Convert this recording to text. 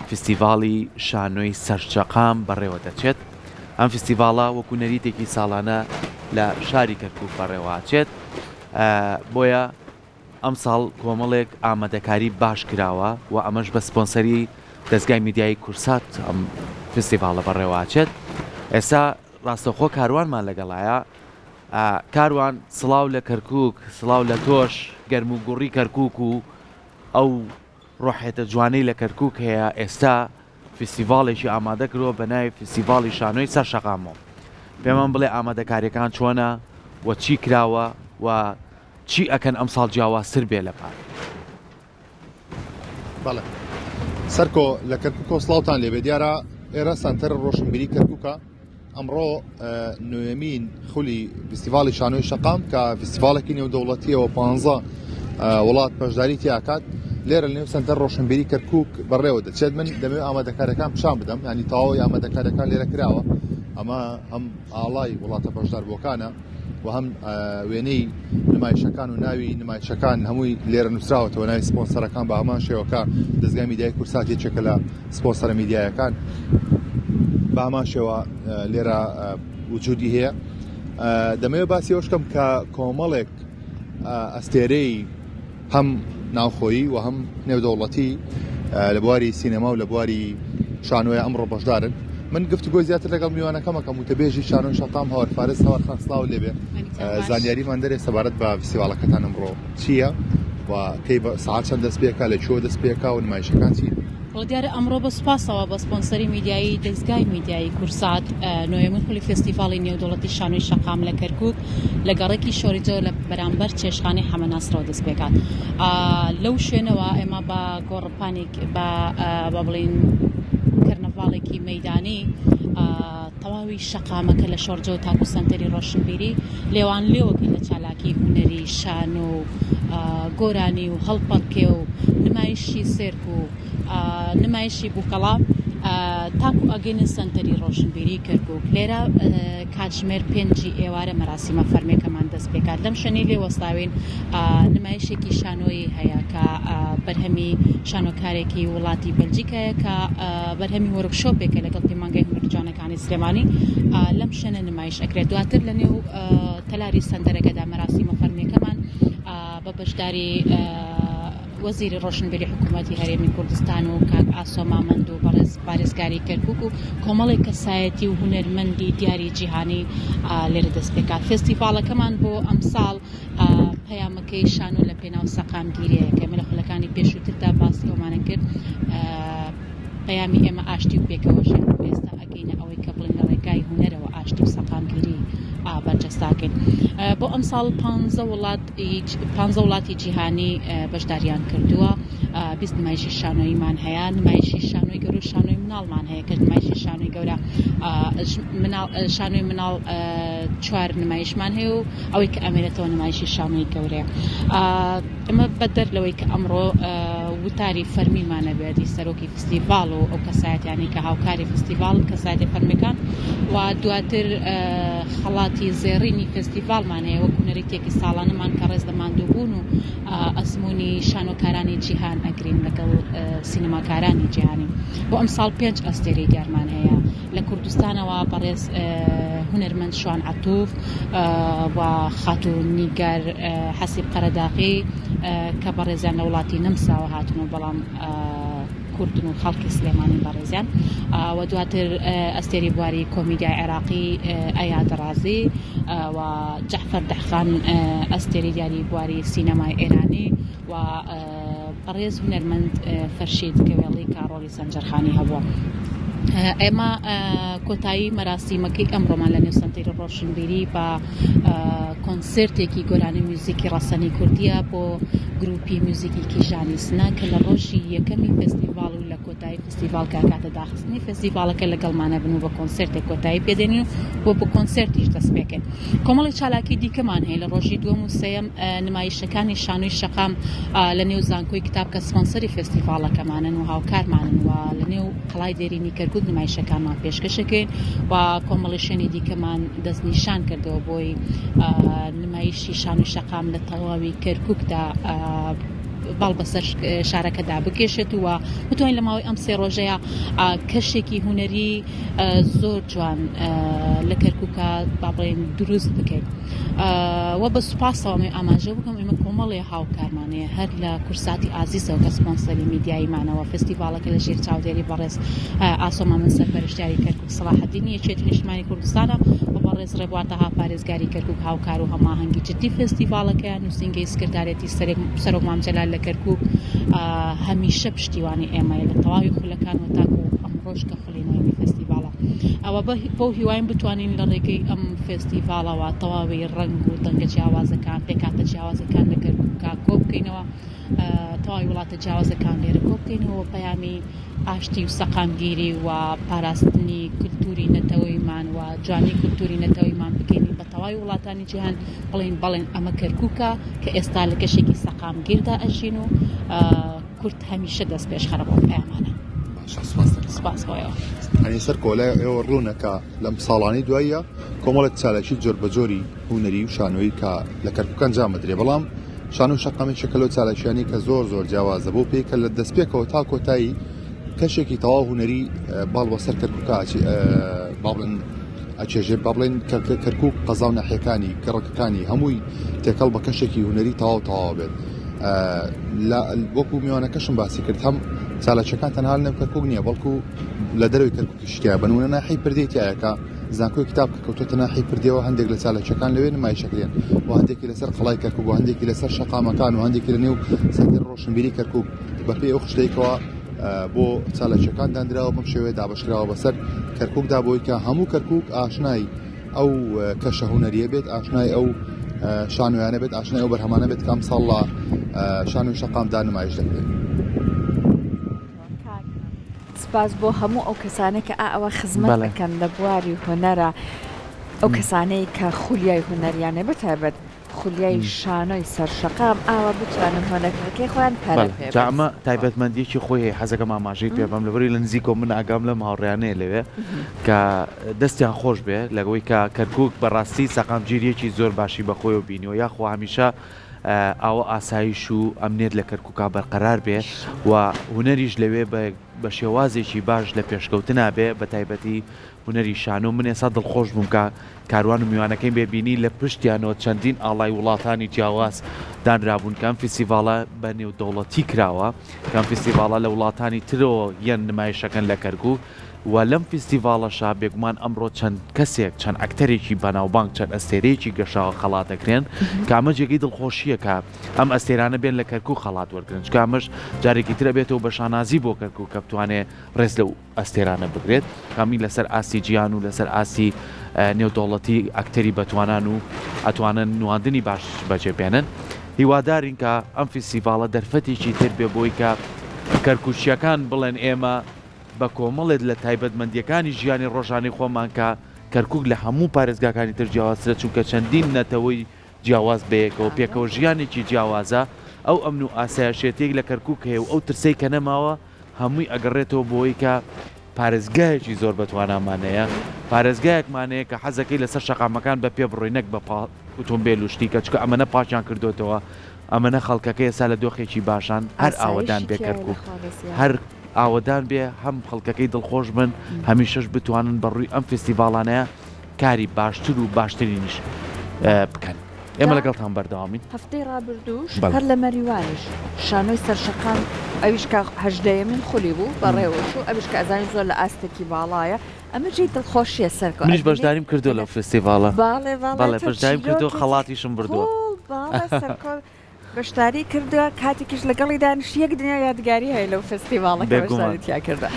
فیستیڤاڵی شانۆی سەرشەقام بەڕێوە دەچێت. ئەم فیستیڤاڵە وەکو نەریتێکی ساڵانە لە شاری کەرکوک بەڕێوەئەچێت، بۆیە ئەمساڵ کۆمەڵێک ئامادەکاری باش کراوە و ئەمەش بە سپۆنسەری دەزگای میدیایی کورسات ئەم فیستیڤاڵە بەڕێوەئەچێت. ئێستا ڕاستەوخۆ کاروانمان لەگەڵایە. کاروان سڵاو لە کەرکوک، سڵاو لە تۆش، گەرموگوڕی کەرکوک و ئەو ڕۆحێتە جوانەی لە کەرکوک هەیە، ئێستا فیستیڤاڵێکی ئامادە کردووە بە ناوی فیستیڤاڵی شانۆی سەر شەقامەوە. پێمان بڵێ ئامادەکاریەکان چۆنە و چی کراوە و چی ئەکەن ئەمساڵ جیاوازتر بێ لە پار؟ بەڵێ سەرکۆ لە کەرکوکەوە سڵاوتان لێبێ دیارە ئێرە سەنتەر ڕۆشنبیری کەرکوکە ئەمڕۆ نوێمین خولی فیستیڤاڵی شانۆی شەقام کە فیستیڤاڵێکی نێودەوڵەتیەوە پ وڵات بەشداری تیاکات لێرە نێو سەنتەر ڕۆشنبیری کەرکک بەڕێوە دەچێت من دەمەوێت ئامادەکارەکان پیشان بدەم ینی تەواوی ئامادەکارەکان لێرە کراوە ئەمە هەم ئاڵای وڵاتە بەشداربووەکانە و هەم وێنەی نمایشەکان و ناوی نمایشەکان هەمووی لێرە نووسراوەتەوە ناوی سپۆنسەرەکان بە هەمان شێوەکە دەزگای میدیای کورسات یەکێکە لە سپۆنسەرە میدیایەکان بە هەمان شێوە لێرە وجودی هەیە دەمەوێت باسی ئەوش کەم کە کۆمەڵێک ئەستێرەی هەم ناوخۆیی و هەم نێودەوڵەتی لە بواری سینەما و لە بواری شانۆیە ئەمڕۆ بەشدارن من گفتوگۆی زیاتر لەگەڵ میوانەکەمەکەم وتەبێژی شانۆی شەقام هاوار فارس هاوار خان سڵاو لێبێ زانیاریمان دەرێ سەبارەت بە فیستیڤاڵەکەتان ئەمڕۆ چییە و کەی بە سەعات چەند دەست پێکا لە کوێوە دەست پێکا و نمایشەکان چین؟ وەڵا دیارە ئەمڕۆ بە سوپاسەوە بە سپۆنسەری میدیایی دەزگای میدیایی کورسات نۆیەمین خولی فێستیڤاڵی نێودەوڵەتی شانۆی شەقام لە کەرکوک لە گەڕەکی شۆریجۆ لە بەرامبەر چێشتخانەی حەمە ناسرەوە دەست پێکات لەو شوێنەوە ئێمە بە گۆڕپانێک بە بە بڵین کەرنەڤاڵێکی مەیدانی تەواوی شەقامەکە لە شۆرجەوە تاکو سەنتەری ڕۆشنبیری لێوان لێوەکەین لە چالاکی هونەری شانۆ و گۆرانی و هەڵپەڕکێ و نمایشی سێرک و نمایشی بووکەڵە تاکو ئەگەینە سەنتەری ڕۆشنبیری کەرکوک لێرە کاتژمێر پێنجی ئێوارە مەراسیمە فەرمیەکەمان دەست پێکات لەم شوێنەی لێ وەستاوین نمایشێکی شانۆیی هەیە کە بەرهەمی شانۆکارێکی وڵاتی بەلجیکایە کە بەرهەمی وۆرکشۆپێکە لەگەڵ پەیمانگای هونەرە جوانەکانی سلێمانی لەم شوێنە نمایش ئەکرێت دواتر لە نێو تەلاری سەنتەرەکەدا مەراسیمە فەرمیەکەمان بە بەشداری وەزیری ڕۆشنبیری حکوومەتی هەرێمی کوردستان و کاک ئاسۆ مامەند و بەڕێز پارێزگاری کەرکوک و کۆمەڵێک کەسایەتی و هونەرمەندی دیاری جیهانی لێرە دەست پێکات فێستیڤاڵەکەمان بۆ ئەمساڵ پەیامەکەی شانۆ لە پێناو سەقامگیریەیە کە ئێمە لە خولەکانی پێشووتردا باسی ئەومانە کرد پەیامی ئێمە ئاشتی و پێکەوەژیان بوو ئێستا ئەگەینە ئەوەی کە بڵێن لە ڕێگای هونەرەوە ئاشتی و سەقامگیری بەرجەستاکەین بۆ ئەمساڵ پانزە وڵات پانزە وڵاتی جیهانی بەشداریان کردووە 20 نمایشی شانۆییمان هەیە نمایشی شانۆی گەورە و شانۆی مناڵمان هەیە کە نمایشی شانۆی گەورە شانۆی مناڵ چوار نمایشمان هەیە و ئەوەی کە ئەمێنێتەوە نمایشی شانۆی گەورەیە ئەمە بەدەر لەوەی کە ئەمڕۆ وتاری فەرمیمان ئەبێت ی سەرۆکی فستیڤاڵ و ئەو کەسایەتیانەی کە هاوکاری فستیڤاڵن کەسایەتیە فەرمیەکان و دواتر خەڵاتی زێڕینی فستیڤاڵمان هەیە وەکو نەریتێکی ساڵانەمان کە ڕێز لە ماندووبوون و ئەزموونی شانۆکارانی جیهان ئەگرین لەگەڵ سینەماکارانی جیهانی بۆ ئەمساڵ پێنج ئەستێرەی دیارمان هەیە لە کوردستانەوە بەڕێز هونەرمەند شوان عەتوف و خاتوو نیگار حەسیب قەرەداغی کە بەڕێزیان لە وڵاتی نەمساوە هاتن و بەڵام کوردن و خەڵکی سلێمانی بەڕێزیان و دواتر ئەستێری بواری کۆمیدیای عێراقی ئەیاد ڕازی و جەعفەر دەحخان ئەستێری دیاری بواری سینەمای ئێرانی و بەڕێز هونەرمەند فەرشید گەوێڵی کە ڕۆڵی سەنجەرخانی هەبووە. ئێمە کۆتایی مەراسیمەکەی ئەمڕۆمان لە نێو سەنتەری ڕۆشنبیری بە کۆنسێرتێکی گۆرانی میوزیکی ڕەسەنی کوردیە بۆ گروپی میوزیکی کیژانی سنە کە لە ڕۆژی یەکەمی فێستیڤاڵ و لە کۆتایی فستیڤاڵ کە ئەکاتە داخستنی فێستیڤاڵەکە لەگەڵمانە بن و بە کۆنسێرتێک کۆتایی پێدێنین و بە کۆنسێرتیش دەست پێکەین. کۆمەڵی چالاکی دیکەمان هەیە لە ڕۆژی دووەم و سێیەم نمایشەکانی شانۆی شەقام لە نێو زانکۆی کتاب کە سپۆنسەری فێستیڤاڵەکەمانن و هاوکارمانن و لە نێو قەڵای دێرینی کەرکوک نمایشەکانمان پێشکەشەکەین و کۆمەڵی شوێنی دیکەمان دەستنیشان کردەوە بۆی نمایشی شانۆی شەقام لە تەواوی کەرکوکدا. باڵ بەسەر شارەکەدا بکێشێت و بتوانین لە ماوەی ئەم سێ ڕۆژەیە کەشێکی هونەری زۆر جوان لە کەرکووکە با بڵێین دروست بکەین. و بە سوپاسەوە ئەمەی ئاماژە بکەم ئێمە کۆمەڵێ هاوکارمان هەیە هەر لە کورساتی ئازیزەوە کە سپۆنسەری میدیاییمانەوە فستیڤاڵەکە لە ژێر چاودێری بەڕێز ئاسۆ مامەند سەرپەرشتیاری کەرکوک سەڵاحەدینی یەکێتی نیشتمانی کوردستانە و بەڕێز ڕێبوار تەها پارێزگاری کەرکوک هاوکار و هەماهەنگی جدی فستیڤاڵەکەیە نووسینگەی سکرتارێتی سەرۆک مام جەلال لە کەرکوک هەمیشە پشتیوانی ئێمەیە لە تەواوی خولەکان و تاکو ئەمڕۆش کە خولی نۆیەمی فێستیڤاڵە ئەوە بەو هیوایم بتوانین لە ڕێگەی ئەم فێستیڤاڵەوە تەواوی ڕەنگ و دەنگە جیاوازەکان پێکهاتە جیاوازەکان لە کەرکووکا کۆ بکەینەوە تەواوی وڵاتە جیاوازەکان لێرە کۆ بکەینەوە پەیامی ئاشتی و سەقامگیری و پاراستنی کولتوری نەتەوەیمان و جوانی کولتوری نەتەوەیمان بکەین بە تەواوی وڵاتانی جیهان بڵێن بەڵێن ئەمە کەرکووکە کە ئێستا لە کەشێکی سەقامگیردا ئەژین و کورد هەمیشە دەست پێشخەرە بۆ پەیامانە. باشە سپاس دەکەم. سپاس بۆ ئێوە. یانی سەرکۆ لای ئێوە ڕوونە کە لەم ساڵانەی دواییە کۆمەڵێک چالاکی جۆربەجۆری هونەری و شانۆیی کە لە کەرکوک ئەنجام بدرێ بەڵام شانۆ شەقام یەکێکە لەو چالاکیانەی کە زۆر زۆر جیاوازە بۆ پێی کە لە دەستپێکەوە تا کۆتایی کەشێکی تەواو هونەری باڵ بەسەر کەرکوکا با بڵێن ئەچێژێ با بڵێن کەرکوک قەزا و ناحیەکانی گەڕەکەکانی هەمووی تێکەڵ بە کەشێکی هونەری تەواو تەواو بێت وەکو میوانەکەشم باسی کرد هەم چالاکیەکان تەنها لەنێو کەرکوک نییە بەڵکو لە دەرەوەی کەرکوکیش تایە بە نمونە ناحی پردێ تایە کە زانکۆی کتاب کە کەوتۆتە ناحی پردێەوە هەندێک لە چالاکیەکان لەوێ نمایشەکرێن و هەندێکی لەسەر قەڵای کەرکوک و هەندێکی لەسەر شەقامەکان و هەندێکی لە نێو سەنتەر ڕۆشنبیری کەرکوک بەپێی ئەو خشتەیەکەوە بۆ چالاکیەکان دانراوە بەم شێوەیە دابەشکراوە بەسەر کەرکوکدا بۆی کە هەموو کەرکوک ئاشنای ئەو کەشە هونەریە بێت ئاشنای ئەو شانۆیانە بێت ئاشنای ئەو بەرهەمانە بێت کە ئەمساڵ لە شانۆی شەقامدا نمایش دەکرێت. سپاس بۆ هەموو ئەو کەسانەی کە ئا ئەوە خزمەت ئەکەن لە بواری هونەرا ئەو کەسانەی کە خولیای هونەریان هەیە بەتایبەت خولیای شانۆی سەر شەقام ئاوا بتوانن هۆنەرەکەی خۆیان پەرە بەڵێ پێ جا بەن. ئەمە تایبەتمەندیەکی خۆی هەیە حەزەکەم ئاماژەی پێ بەم لەبەرئەوەی لە نزیکەوە من ئاگام لەم هاوڕێیانەیە لەوێ کە دەستیان خۆش بێ لەوەی کە کەرکوک بەڕاستی سەقامگیریەکی زۆر باشی بەخۆیەوە بینیوە یاخوا هەمیشە ئاوە ئاسایش و ئەمنیەت لە کەرکوکا بەرقەرار بێ و هونەریش لەوێ بە شێوازێکی باش لە پێشکەوتنا بێ بە تایبەتی هونەری شانۆ من ئێستا دڵخۆش بووم کە کاروان و میوانەکەیم بێ بینی لە پشتیانەوە چەندین ئاڵای وڵاتانی جیاواز دانرابوون کە ئەم فیستیڤاڵە بە نێودەوڵەتی کراوە کە ئەم فیستیڤاڵە لە وڵاتانی ترەوە یەن نمایشەکەن لە کەرکوک و لەم فیستیڤاڵەشا بێگومان ئەمڕۆ چەند کەسێک چەند ئەکتەرێکی بەناوبانگ چەند ئەستێرەیەکی گەشاوە خەڵات دەکرێن کە ئەمە جێگەی دڵخۆشییە کە ئەم ئەستێرانە بێن لە کەرکوک خەڵات وەرگرن چونکە ئەمەش جارێکی تر ئەبێتەوە بە شانازی بۆ کەرکوک کە بتوانێ ڕێز لەو ئەستێرانە بگرێت هەمی لەسەر ئاستی جیهان و لەسەر ئاستی نێودەوڵەتی ئەکتەری بەتوانان و ئەتوانن نواندنی باش بەجێ بێنن هیوادارین کە ئەم فیستیڤاڵە دەرفەتێکی تر بێ بۆی کە کەرکوکییەکان بڵێن ئێمە بە کۆمەڵێک لە تایبەتمەندییەکانی ژیانی ڕۆژانەی خۆمان کە کەرکوک لە هەموو پارێزگاکانی تر جیاوازترە چونکە چەندین نەتەوەی جیاواز بەیەکەوە پێکەوە ژیانێکی جیاوازە ئەو ئەمن و ئاسایشێتیەک لە کەرکوک هەیە و ئەو ترسەی کە نەماوە هەمووی ئەگەڕێتەوە بۆی کە پارێزگایەکی زۆر بەتوانامان هەیە پارێزگایەکمان هەیە کە حەزەکەی لەسەر شەقامەکان بە پێ بڕۆی نەک بە ئوتۆمبێل و شتی کە چونکە ئەمەنە پاکیان کردۆتەوە ئەمەنە خەڵکەکەی ئێستا لە دۆخێکی باشان هەر ئاوەدان ئاسایشی بێ تیایە لە کەرکوک خوا بەزیاد. هەر ئاوەدان بێ هەم خەڵکەکەی دڵخۆش بن هەمیشەش بتوانن بە ڕووی ئەم فێستیڤاڵانەیە کاری باشتر و باشترینیش بکەن ئێمە جا لەگەڵتان بەردەوامین. هەفتەی ڕابردووش بەڵێ. هەر لە مەریوانیش شانۆی سەرشەقام ئەویش کە هەژدەیەمین خولی بوو بەڕێوە چوو ئەویش کە ئەزانین زۆر لە ئاستێکی باڵایە ئەمە جێی دڵخۆشیە سەرکۆ منیش ئەبینی بەشداریم کردووە لەو فێستیڤاڵە. باڵێ باڵێ بەڵێ تۆ بەشداریم کردووە چیرۆکێکی خەڵاتیشم بردووە. قووڵ باڵێ سەرکۆ بەشداری کردووە کاتێکیش لەگەڵی دانیشت یەک دنیا یادگاری هەیە لەو فێستیڤاڵە کە بێگومان. بەشداری تیا کردووە.